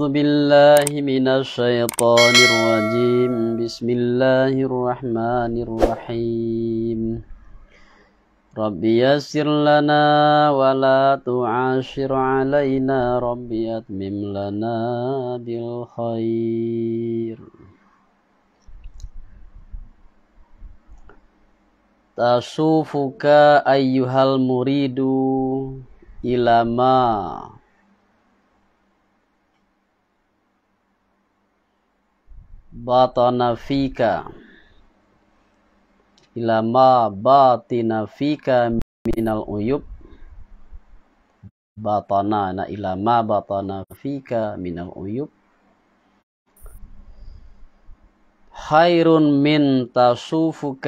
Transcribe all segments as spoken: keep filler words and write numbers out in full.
بالله من الشيطان الرجيم. بسم الله الرحمن الرحيم. رب يسر لنا ولا تعسر علينا، رب أتمم لنا بالخير. تصوفك أيها المريد إلى ما بطن فيك، إلى ما بطن فيك من العيوب. بطن، na إلى ما بطن فيك من العيوب. خير من تصوفك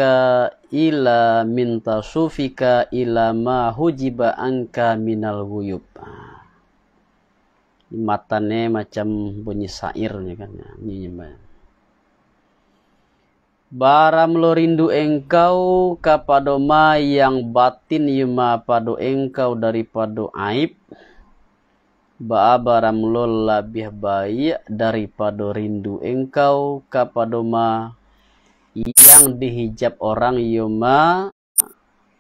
إلى، من تصوفك إلى ما حجب عنك من الغيوب. Matannyo macam bunyi syair nyo kan, ya, bunyi nyembah. Baramulo rindu engkau kapado ma yang batin, iyo ma pado engkau daripado aib, baa baramulo labiah baiak daripado rindu engkau kapado ma yang dihijab orang, iyo ma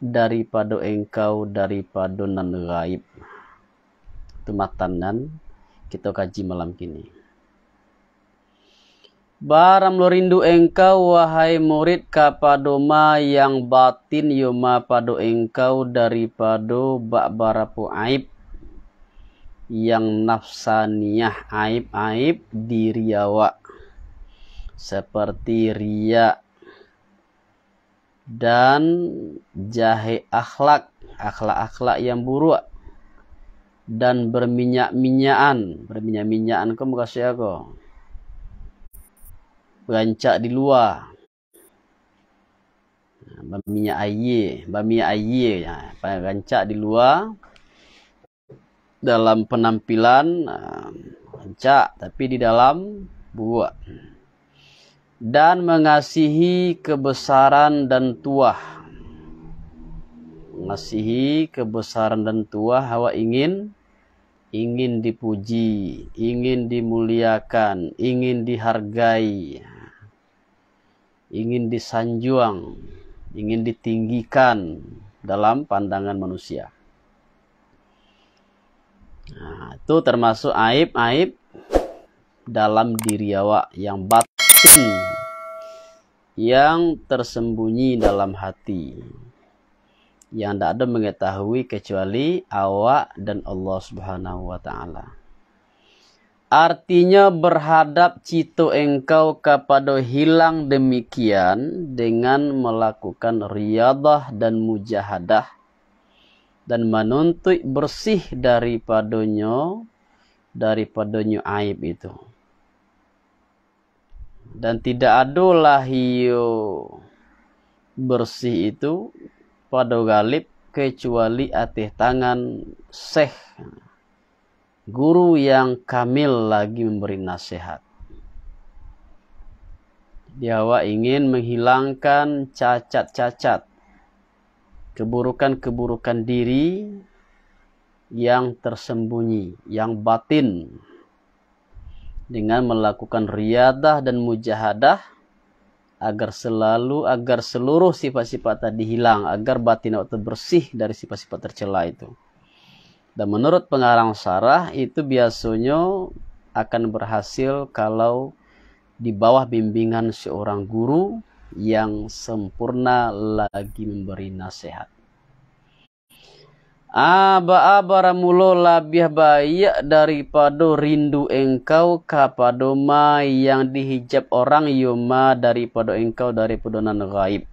daripado engkau daripado nan gaib. Tu matan nan kito kaji malam kini. Baramulo rindu engkau, wahai murid, kapado ma yang batin, iyo ma pado engkau daripado babarapo aib yang nafsaniah, aib-aib diri awak, seperti riak, dan jahek akhlak, akhlak-akhlak yang buruak, dan berminyak-minyakan. Berminyak-minyakan ko mukasuik ko? Rancak di lua. Baminyak aia, baminyak aia, ya, rancak di lua, dalam penampilan, ah, rancak, tapi di dalam buruak. Dan mengasihi kebesaran dan tuah. Mengasihi kebesaran dan tuah, awak ingin, ingin dipuji, ingin dimuliakan, ingin dihargai, ingin disanjuang, ingin ditinggikan dalam pandangan manusia. Nah, itu termasuk aib-aib dalam diri awak yang batin, yang tersembunyi dalam hati, yang ndak ado mengetahui kecuali awak dan Allah Subhanahu wa Ta'ala. Artinyo, berhadap cito engkau kapado hilang demikian dengan melakukan riyadah dan mujahadah, dan manuntuik bersih daripadonyo, daripadonyo aib itu. Dan tidak adolah iyo bersih itu pado galib kecuali ateh tangan syekh, guru yang kamil lagi memberi nasihat. Jadi awak ingin menghilangkan cacat-cacat, keburukan-keburukan diri yang tersembunyi, yang batin, dengan melakukan riyadah dan mujahadah, agar selalu, agar seluruh sifat-sifat tadi hilang, agar batin awak tu bersih dari sifat-sifat tercela itu. Dan menurut pengarang sarah, itu biasonyo akan berhasil kalau di bawah bimbingan seorang guru yang sempurna lagi memberi nasihat. Ah, baa baramulo labiah baiak daripado rindu engkau kapado ma yang dihijab orang, iyo ma daripado engkau daripado nan gaib.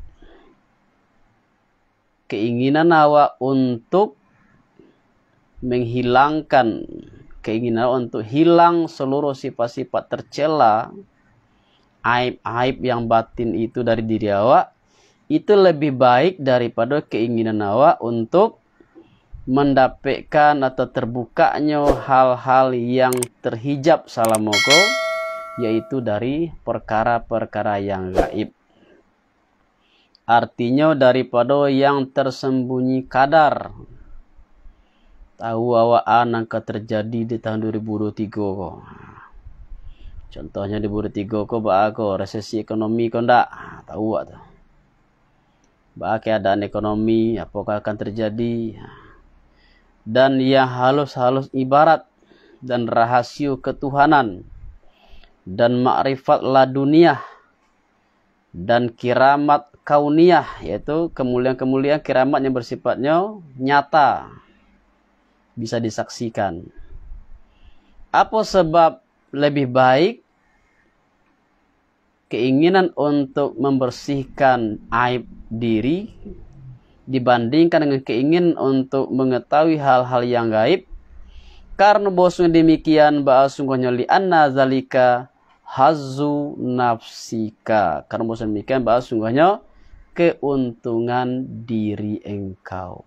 Keinginan awak untuk menghilangkan, keinginan awak untuk hilang seluruh sifat-sifat tercela, aib-aib yang batin itu dari diri awak, itu lebih baik daripado keinginan awak untuk mandapekkan atau terbukaknyo hal-hal yang terhijab salamo ko, yaitu dari perkara-perkara yang gaib. Artinyo, daripado yang tersembunyi kadar. Tahu awak a nan ka terjadi di tahun dua ribu dua puluh tiga ko. Contohnyo di Buruh Tigo ko, baa ko, resesi ekonomi ko ndak? Ah, tahu awak tu. Baa keadaan ekonomi, apakah akan terjadi? Dan yang halus-halus ibarat, dan rahasio ketuhanan, dan makrifat laduniah, dan kiramat kauniah, yaitu kemuliaan-kemuliaan kiramat yang bersifatnyo nyata, bisa disaksikan. Apa sebab lebih baik keinginan untuk membersihkan aib diri dibandingkan dengan keinginan untuk mengetahui hal-hal yang gaib? Karena bosnya demikian, bahwa sungguhnya li anna zalika hazzu nafsika. Karena bosnya demikian, bahwa sungguhnya keuntungan diri engkau.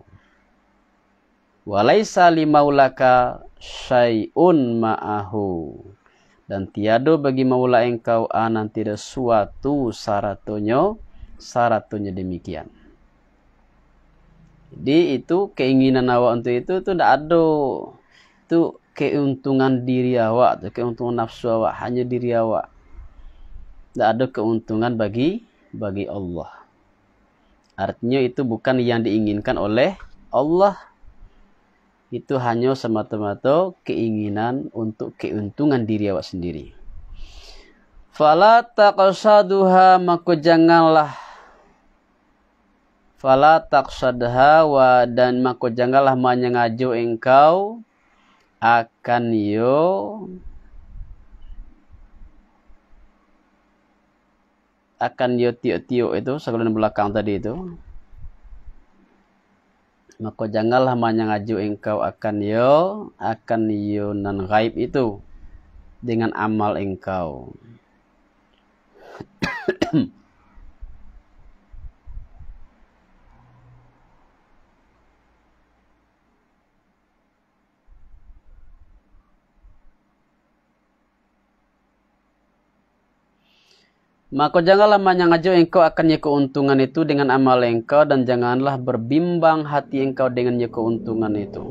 Walaisa limaulaka syai'un ma'ahu. Dan tiado bagi maula engkau a nan tidak suatu saratonyo, saratonyo demikian. Jadi, itu keinginan awak untuk itu tu ndak ado. Itu keuntungan diri awak tu, keuntungan nafsu awak, hanya diri awak. Ndak ado keuntungan bagi, bagi Allah. Artinya, itu bukan yang diinginkan oleh Allah. Itu hanyo semata-mata keinginan untuk keuntungan diri awak sendiri. Fala taqsaduha, mako janganlah. Fala taqsadha wa, dan mako janganlah manyangajo engkau akan yo, akan yo tiok-tiok itu, sagalonyo balakang tadi itu. Mako janganlah manyangajo engkau akan yo, akan yo nan gaib itu dengan amal engkau. Mako, janganlah manyangajo engkau akan nyo keuntungan itu dengan amal engkau, dan janganlah berbimbang hati engkau dengan nyo keuntungan itu.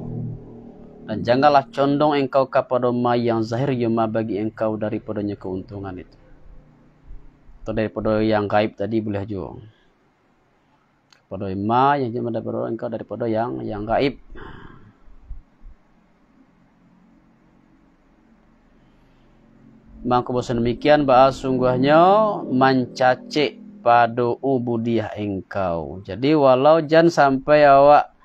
Dan janganlah condong engkau kapado ma yang zahir yo ma bagi engkau daripado nyo keuntungan itu. Atau daripado yang gaib tadi buliah juo. Kapado ma yang jauah daripado engkau daripado yang, yang gaib. Mangko bosonyo demikian, baa sungguahnyo mancacek pado ubudiah engkau. Jadi, walau jan sampai awak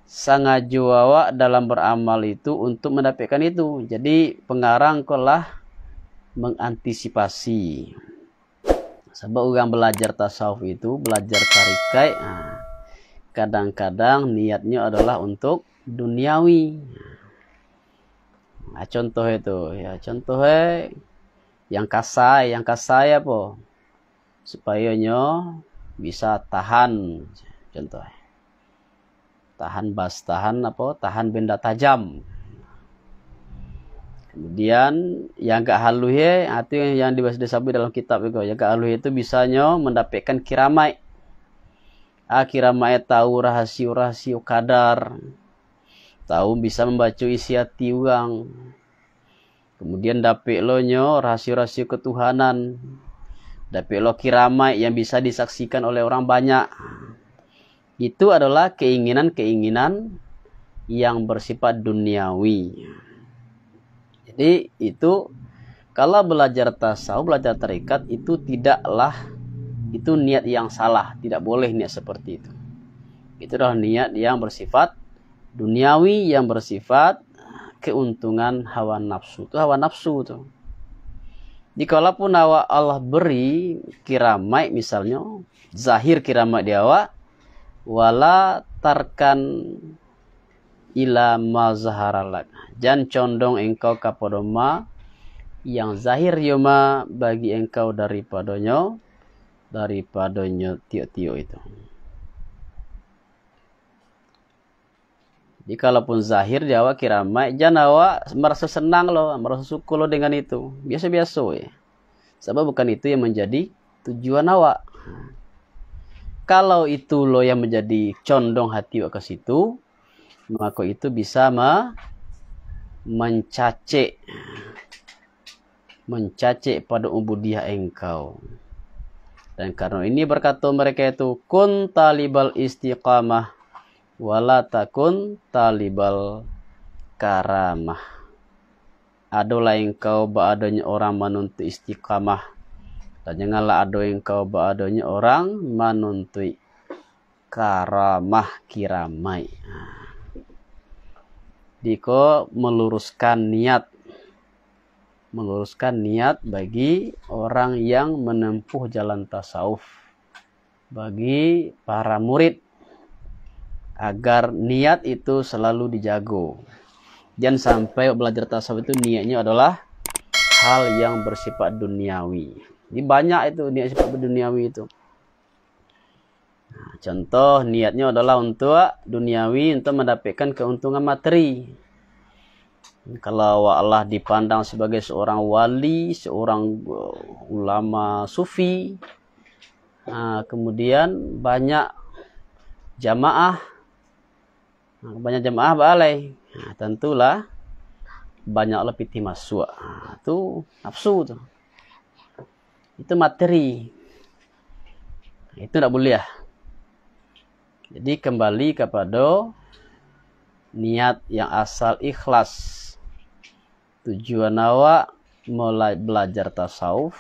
sangajo awak dalam baramal itu untuk mandapekkan itu. Jadi, pangarang ko lah mangantisipasi. Sabab urang balajar tasawuf itu, balajar tarikaik, ha, kadang-kadang niatnyo adolah untuk duniawi. Ha, contoh itu, ya, contoh, eh, yang kasai, yang kasai apo? Supayo nyo bisa tahan, contoh. Tahan bas-, tahan apo? Tahan benda tajam. Kemudian, yang agak haluih, eh, itu yang, yang di-, disabuik dalam kitab itu. Yang agak haluih itu bisanyo mandapekkan kiramaik. Ah, kiramaik tahu rahasio-rahasio kadar. Tahu bisa mambaco isi ati urang. Kemudian dapek lo nyo rahasio-rahasio ketuhanan. Dapek lo kiramaik yang bisa disaksikan oleh orang banyak. Itu adolah keinginan-keinginan yang bersifat duniawi. Jadi, itu kalau belajar tasawuf, belajar tarekat, itu tidaklah, itu niat yang salah, tidak boleh niat seperti itu. Itu adalah niat yang bersifat duniawi, yang bersifat keuntungan hawa nafsu. Itu hawa nafsu tu. Jikalaupun awak Allah beri kiramaik, misalnyo, zahir kiramaik di awak, wala tarkan ila ma zaharalak. Jan condong engkau kapado ma yang zahir yo ma bagi engkau daripadonyo, daripadonyo tiok-tiok itu. Jadi, kalaupun zahir di awak kiramaik, jan awak maraso senang lo, maraso syukur lo dengan itu. Biaso-biaso, ya. Sabab bukan itu yang menjadi tujuan awak. Kalau itu lo yang menjadi condong hati awak ke situ, mako itu bisa ma-, mancacek mencacek pado ubudiah engkau. Dan karano ini bakato mereka itu, "Kun talibal istiqamah, wala takun talibal karamah." Adolah engkau baadonyo orang manuntuik istiqamah, dan janganlah ado engkau baadonyo orang manuntuik karamah, kiramaik. Nah. Diko meluruskan niat, meluruskan niat bagi orang yang menempuh jalan tasawuf, bagi para murid, agar niat itu selalu dijago. Jangan sampai belajar tasawuf itu niatnya adalah hal yang bersifat duniawi. Jadi banyak itu niat sifat duniawi itu. Nah, contoh, niatnya adalah untuk duniawi, untuk mendapatkan keuntungan materi. Kalau awak lah dipandang sebagai seorang wali, seorang, uh, ulama sufi, ah, kemudian banyak jamaah, nah, banyak jamaah baalai, nah, tentulah banyaklah pitih masuak. Nah, tu nafsu tu. Itu materi. Itu ndak buliah. Jadi, kembali kapado niat yang asal ikhlas. Tujuan awak mula-, belajar tasawuf,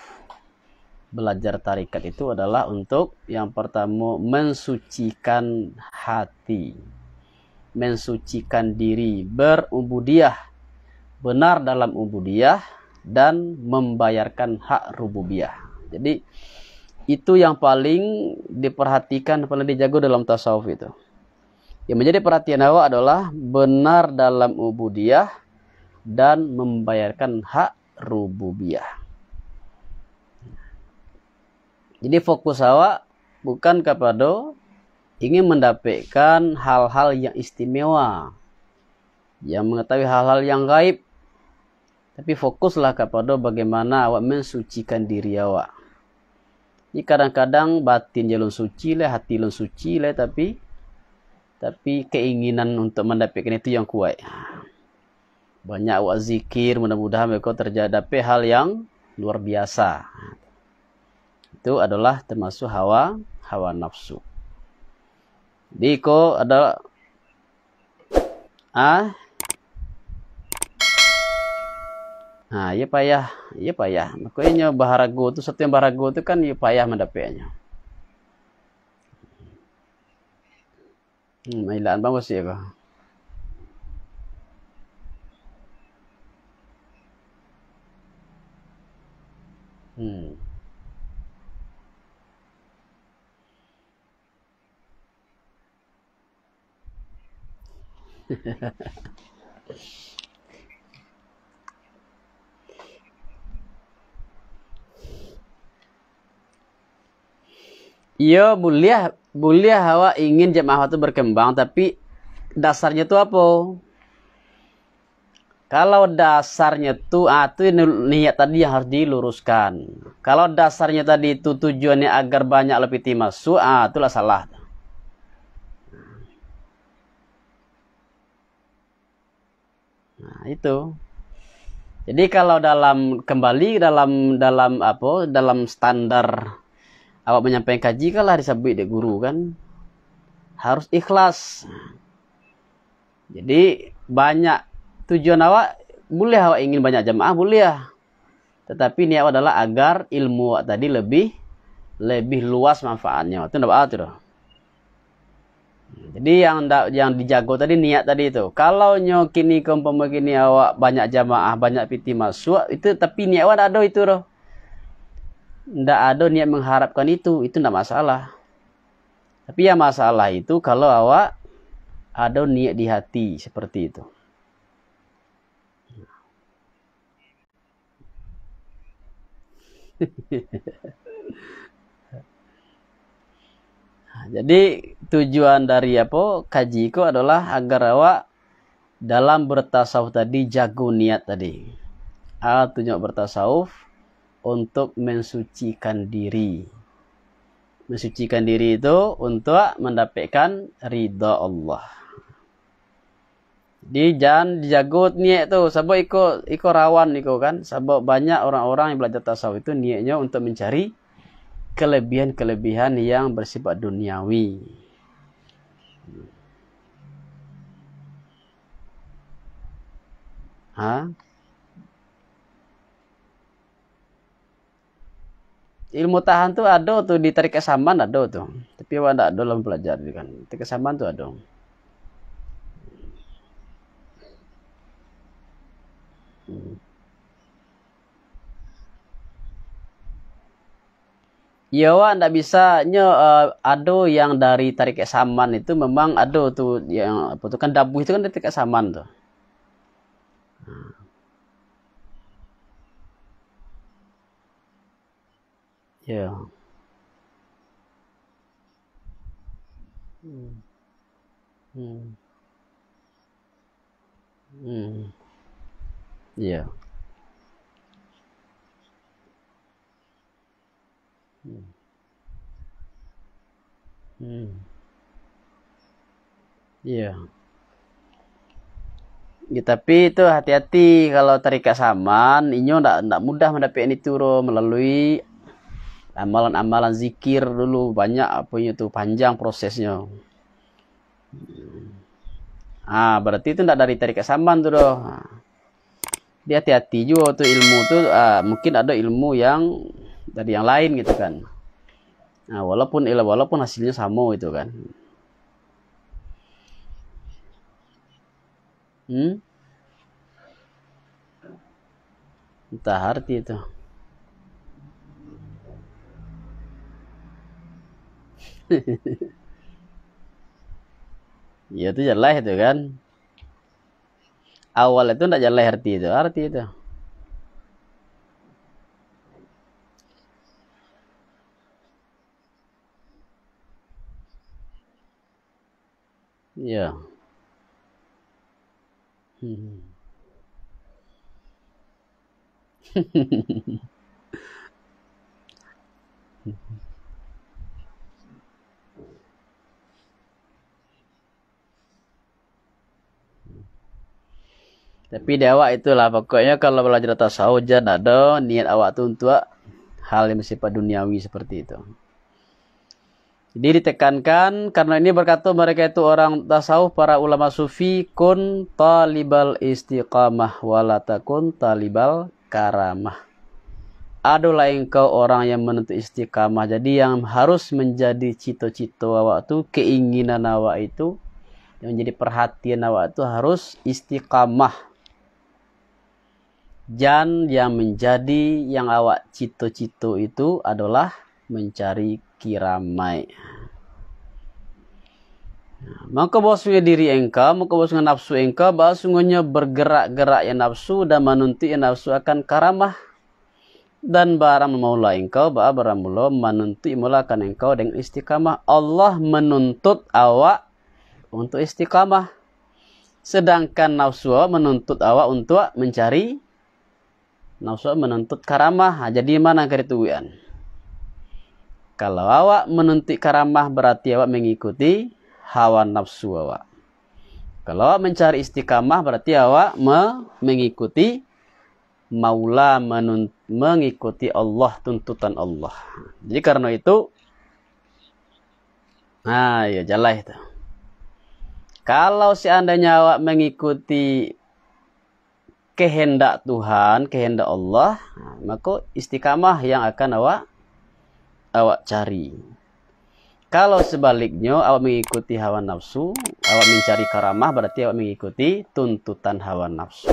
belajar tarikat itu adalah untuk, yang pertamo, mensucikan hati, mensucikan diri, berubudiah, benar dalam ubudiah, dan membayarkan hak rububiyah. Jadi, itu yang paling diperhatikan, paling dijago dalam tasawuf itu. Yang menjadi perhatian awak adalah benar dalam ubudiah dan membayarkan hak rububiyah. Jadi, fokus awak bukan kapado ingin mendapatkan hal-hal yang istimewa, yang mengetahui hal-hal yang gaib, tapi fokuslah kapado bagaimana awak mensucikan diri awak. Jadi, kadang-kadang batin je lun suci lai, hati lun suci lai, tapi, tapi keinginan untuk mendapatkan itu yang kuat. Banyak awak zikir, mudah-mudahan beko terjadi, dapek hal yang luar biasa. Itu adalah termasuk hawa, hawa nafsu. Jadi, ko ada, ah, nah, iyo payah, iyo payah. Mako inyo baharago tu, satu yang baharago tu kan iyo payah mandapeknyo. Hmm, mailaan bang bosik ko. Hmm. Iyo, buliah, buliah awak ingin jamaah tu berkembang, tapi dasarnyo tu apo? Kalau dasarnyo tu, ah, tu niat tadi yang harus diluruskan. Kalau dasarnyo tadi tu tujuannyo agar banyak lah pitih masuak, ah, tu lah salah. Nah, itu. Jadi, kalau dalam, kembali dalam, dalam apo, dalam standar awak manyampaikan kaji, kan lah disabuik dek guru, kan. Harus ikhlas. Jadi, banyak tujuan awak, buliah awak ingin banyak jamaah, buliah. Tatapi niat awak adalah agar ilmu awak tadi lebih, lebih luas manfaatnyo. Itu ndak baa tu doh. Jadi, yang ndak, yang dijago tadi niat tadi tu. Kalau nyo kini ko umpamo kini awak banyak jamaah, banyak pitih masuak, itu tapi niat awak ndak ado itu doh. Ndak ado niat mengharapkan itu, itu ndak masalah. Tapi yang masalah itu kalau awak ado niat di hati seperti itu. Jadi, tujuan dari apo, kaji ko adalah agar awak dalam bertasawuf tadi jago niat tadi. A, tujuan bertasawuf untuk mensucikan diri. Mensucikan diri itu untuk mendapatkan ridha Allah. Jadi, jan dijago niat tu, sabab iko, iko rawan iko kan, sabab banyak orang-orang yang belajar tasawuf itu niatnyo untuk mencari kelebihan-kelebihan yang bersifat duniawi. Ha? Ilmu tahan tu ado tu, di Tarikat Saman ado tu. Tapi awak ndak ado lah mempelajari kan. Tarikat Saman tu ado. Hmm. Iyo, awak ndak bisa nyo, eh, ado yang dari Tarikat Saman itu memang ado tu, yang apo tu kan, dabuih tu kan dari Tarikat Saman tu. Hmm. Ya. Hmm. Hmm. Hmm. Ya. Hmm. Hmm. Iya. Ya, tapi itu hati-hati, kalau Tarikat Saman, inyo ndak, ndak mudah mandapek itu, bro, melalui amalan-amalan zikir dulu, banyak apo inyo tu, panjang prosesnyo. Ah, berarti itu ndak dari Tarikat Saman tu doh. Ah. Jadi hati-hati juo tu ilmu tu, ah, mungkin ado ilmu yang dari yang lain gitu kan. Nah, walaupun il-, walaupun hasilnyo samo gitu kan. Hmm? Entah arti itu. Ya, itu jelas itu kan. Awal itu ndak jelas arti itu, arti itu. Ya. Hmm. Tapi di awak itulah, pokoknyo kalau balajar tasawuf, jan ado niat awak tu untuak hal yang bersifat duniawi seperti itu. Jadi ditekankan, karena ini berkata mereka itu orang tasawuf, para ulama sufi, "Kun talibal istiqamah, wala takun talibal karamah." Adolah engkau orang yang menuntut istiqamah. Jadi yang harus menjadi cito-cito awak tu, keinginan awak itu, yang menjadi perhatian awak tu harus istiqamah. Jan yang menjadi, yang awak cito-cito itu adalah mencari kiramaik. Mako, bahwasungguh diri engkau, mako, bahwasungguh nafsu engkau, bahwasungguhnyo bergerak-gerak yang nafsu dan manuntut yang nafsu akan karamah. Dan barang maula engkau, ba-, barang mulo manuntut maula akan engkau dengan istiqamah. Allah menuntut awak untuk istiqamah. Sedangkan nafsu awak menuntut awak untuk mencari, nafsu awak menuntut karamah. Ha, jadi mana ka ditujuan? Kalau awak menuntut karamah, berarti awak mengikuti hawa nafsu awak. Kalau awak mencari istiqamah, berarti awak me-, mengikuti maula, menun-, mengikuti Allah, tuntutan Allah. Jadi, karena itu, nah, ya, jalai tu. Kalau seandainya awak mengikuti kehendak Tuhan, kehendak Allah, nah, maka istiqamah yang akan awak, awak cari. Kalau sebaliknya, awak mengikuti hawa nafsu, awak mencari karamah, berarti awak mengikuti tuntutan hawa nafsu.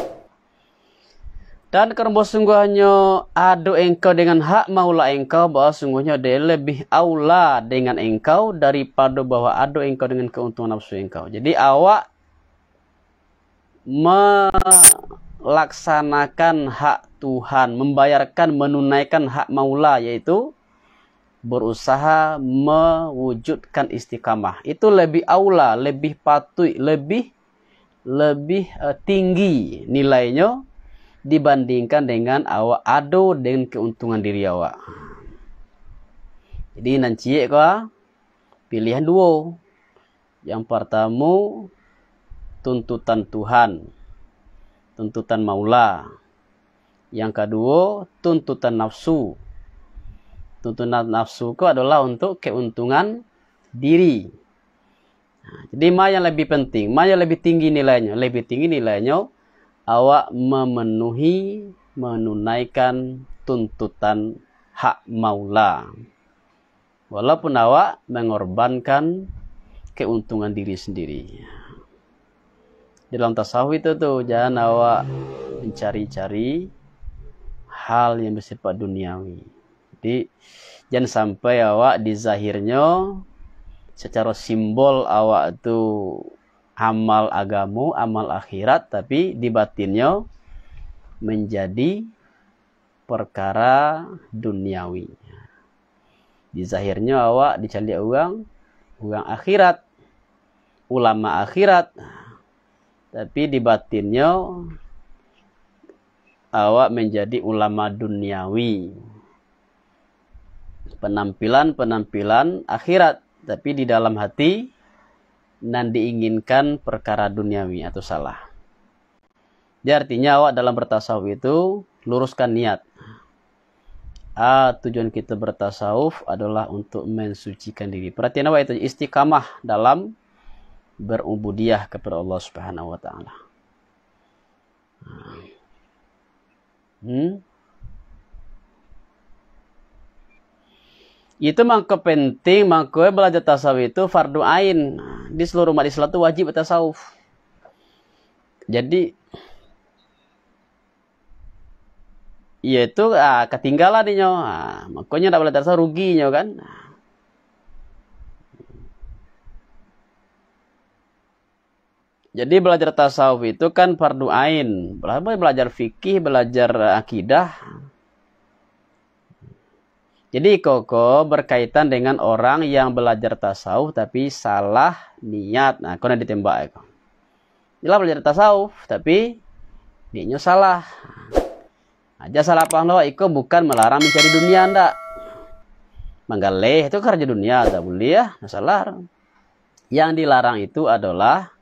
Dan karano sungguahnya ado engkau dengan hak maula engkau, bahwa sungguahnya dia lebih aula dengan engkau daripado bahwa ado engkau dengan keuntungan nafsu engkau. Jadi, awak melaksanakan hak Tuhan, membayarkan, menunaikan hak maula, yaitu berusaha mewujudkan istiqamah. Itu lebih aula, lebih patuik, lebih, lebih, eh, tinggi nilainyo dibandingkan dengan awak ado dengan keuntungan diri awak. Jadi, nan ciek ko, pilihan duo. Yang partamo, tuntutan Tuhan, tuntutan Maula. Yang kaduo, tuntutan nafsu. Tuntutan nafsu ko adolah untuk keuntungan diri. Nah, jadi ma yang lebih penting, ma yang lebih tinggi nilainyo? Lebih tinggi nilainyo awak memenuhi, menunaikan tuntutan hak Maula. Walaupun awak mengorbankan keuntungan diri sendiri. Dalam tasawuf itu tu, jangan awak mencari-cari hal yang bersifat duniawi. Jadi, jangan sampai awak di zahirnyo secara simbol awak tu amal agamo, amal akhirat, tapi di batinnyo menjadi perkara duniawi. Di zahirnyo awak dicaliak urang, urang akhirat, ulama akhirat, tapi di batinnyo awak menjadi ulama duniawi. Penampilan-penampilan akhirat, tapi di dalam hati nan diinginkan perkara duniawi, atau salah. Jadi artinya awak dalam bertasawuf itu luruskan niat. Ah, tujuan kita bertasawuf adalah untuk mensucikan diri. Perhatian awak itu istiqamah dalam berubudiah kepada Allah Subhanahu wa Ta'ala. Hmm. Itu mangko penting, mangko belajar tasawuf itu fardu ain. Di seluruh umat Islam tu wajib bertasawuf. Jadi, iyo itu, ah, katinggalan inyo. Ah, makonyo ndak belajar tasawuf, rugi inyo kan. Jadi belajar tasawuf itu kan fardu ain. Bela-, belajar fikih, belajar akidah. Jadi iko ko berkaitan dengan orang yang belajar tasawuf tapi salah niat. Nah, ko nan ditembak iko. Jelas belajar tasawuf tapi niatnyo salah. Aja salah paham lo, iko bukan melarang mencari dunia, ndak. Manggaleh itu karajo dunia, ndak buliah, ndak salah. Yang dilarang itu adalah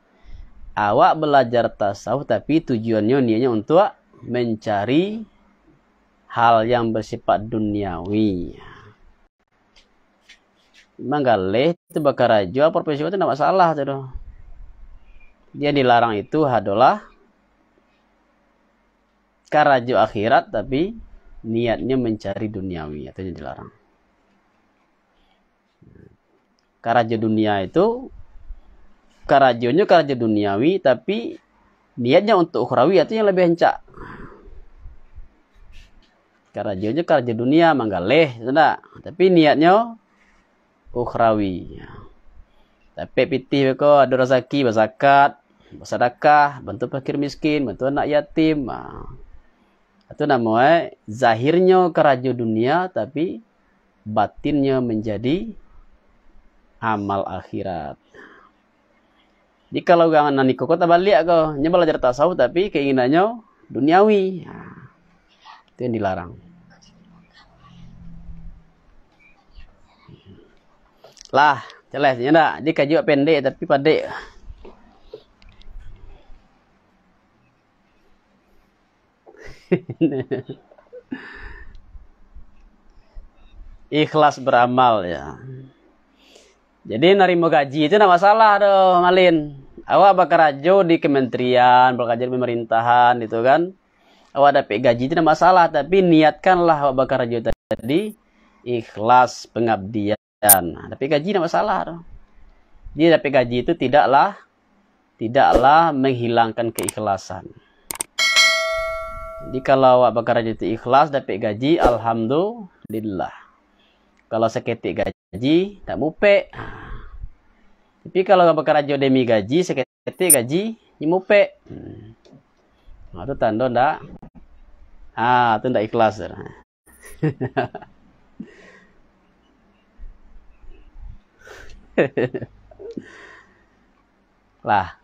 awak belajar tasawuf, tapi tujuannyo, niatnyo untuk mencari hal yang bersifat duniawi. Manggaleh itu bakarajo, profesi itu ndak masalah tu doh. Yang dilarang itu adalah karajo akhirat, tapi niatnyo mencari duniawi, itu yang dilarang. Karajo dunia itu, karajonyo karajo duniawi, tapi niatnyo untuk ukhrawi, itu yang lebih rancak. Karajonyo karajo dunia, manggaleh, itu ndak. Tapi niatnyo ukhrawi. Dapek pitih beko, ado rasaki, bazakat, basadakah, bantu fakir miskin, bantu anak yatim. Ha. Itu namo e, zahirnyo karajo dunia, tapi batinnyo menjadi amal akhirat. Jadi kalau urang nan iko ko tabaliak ko, nyo balajar tasawuf tapi keinginannyo duniawi. Ha. Itu yang dilarang. Lah, jelas nyo ndak? Jadi kaji awak pendek tapi padek. Ikhlas beramal, ya. Jadi narimo gaji tu ndak masalah doh, Malin. Awak bakarajo di kementerian, bakarajo di pemerintahan gitu kan. Awak dapek gaji tu ndak masalah, tapi niatkanlah awak bakarajo tadi ikhlas pengabdian. Nah, dapek gaji ndak masalah doh. Jadi dapek gaji tu tidaklah, tidaklah menghilangkan keikhlasan. Jadi kalau awak bakarajo tu ikhlas, dapek gaji, alhamdulillah. Kalau saketek gaji, ndak mupek. Tapi kalau bakarajo demi gaji, saketek gaji, nyo mupek. Hmm. Nah, tu tando ndak. Ah, tu ndak ikhlas tu. Lah,